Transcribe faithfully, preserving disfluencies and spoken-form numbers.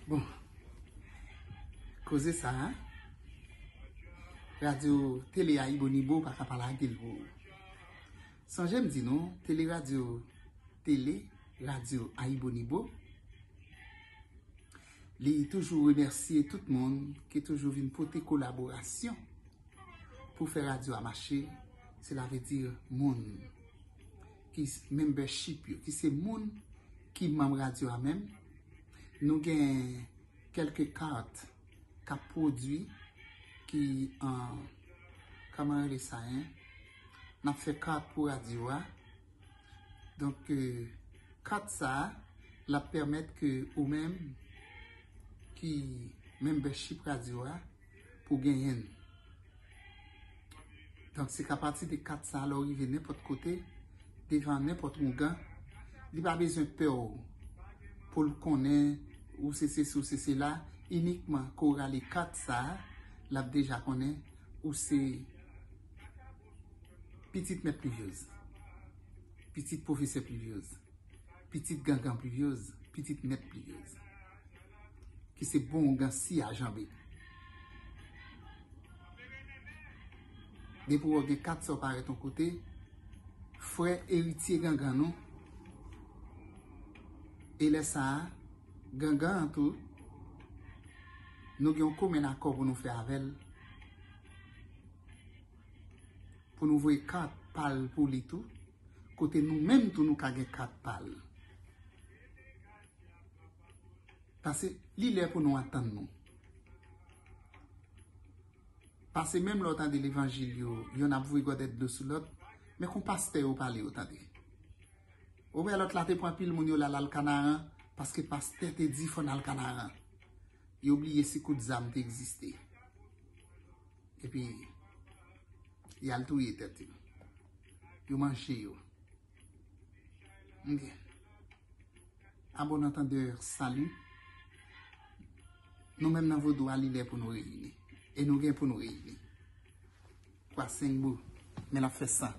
Bon, koze sa a, radyo tele Ayibonibo pa ka pa lage l pou ou. Sonje m di nou, tele radyo, tele radyo Ayibonibo, li toujou remèsye tout moun ki toujou vin pote kolaborasyon pou fè radyo a mache, sela vle di moun ki membership yo, ki se moun ki manm radyo a menm. Nou gen kèlke kat k ap pwodui ki an, kòman rele sa, en? N ap fè kat pou radyo a. Donk, euh, kat sa a, l ap pèmèt ke ou menm ki membership radyo a, pou genyen l. Donk, se ka pati de kat sa a, lè w rive nenpòt kote, devan nenpòt oungan, li pa bezwen pè w pou l konnen ou se sesi, ou se sela, inikman ke w rale kat sa a, l ap deja konnen ou se pitit mèt Plivyez, pitit pwofesè Plivyez, pitit gangan Plivyez, pitit mèt Plivyez, ki se bon oungan si a janbe. Depi w gen kat sa w parèt yon kote, frè eritye gangan nou. E lè sa a, gangan an tou, nou gen yon komen akò pou nou fè avè l, pou nou voye kat pa l pou li tou, kote nou menm tou nou ka gen kat pa l. Pase li lè pou nou antann nou. Pase menm lè w tande levanjil yo, yonn ap voye gòdèt dlo sou lòt, men kon pastè yo pale yo tande. Ou wè lòt la te pran pil moun yo l al Kanaran, paske pastè te di fò n al Kanaran. Yo bliye si kout zam te egziste. Epi, y al touye tèt yo. Yo manje yo. Ok. A bon antandè, sali. Nou menm nan vodou a, li lè pou nou reyini. E nou gen pou nou reyini. Kwa senk bou, men l ap fè san.